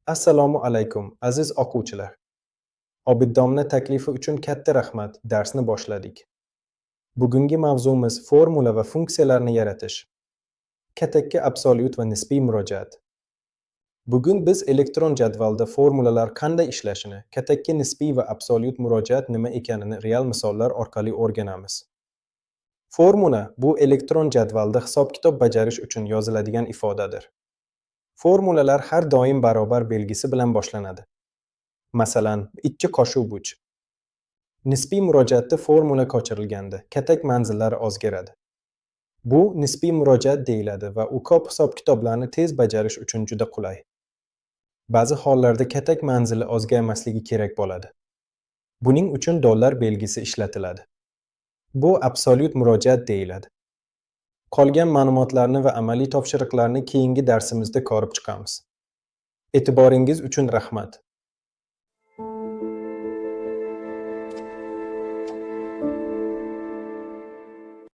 Assalomu alaykum, aziz o'quvchilar. Obid domla taklifi uchun katta rahmat, darsni boshladik. Bugungi mavzumiz formula va funksiyalarni yaratish. Katakka absolyut va nisbiy murojaat. Bugun biz elektron jadvalda formulalar qanday ishlashini, katakka nisbiy va absolyut murojaat nima ekanini real misollar orqali o'rganamiz. Formula bu elektron jadvalda hisob-kitob bajarish uchun yoziladigan ifodadir. Formulalar har doim barobar belgisi bilan boshlanadi. Masalan, 2 qo'shib 3. Nisbiy murojaatda formula ko'chirilganda katak manzillari o'zgaradi. Bu nisbiy murojaat deyiladi va u ko'p hisob-kitoblarni tez bajarish uchun juda qulay. Ba'zi hollarda katak manzili o'zgarmasligi kerak bo'ladi. Buning uchun dollar belgisi ishlatiladi. Bu absolyut murojaat deyiladi. Qolgan ma'lumotlarni va amaliy topshiriqlarni keyingi darsimizda ko'rib chiqamiz. E'tiboringiz uchun rahmat.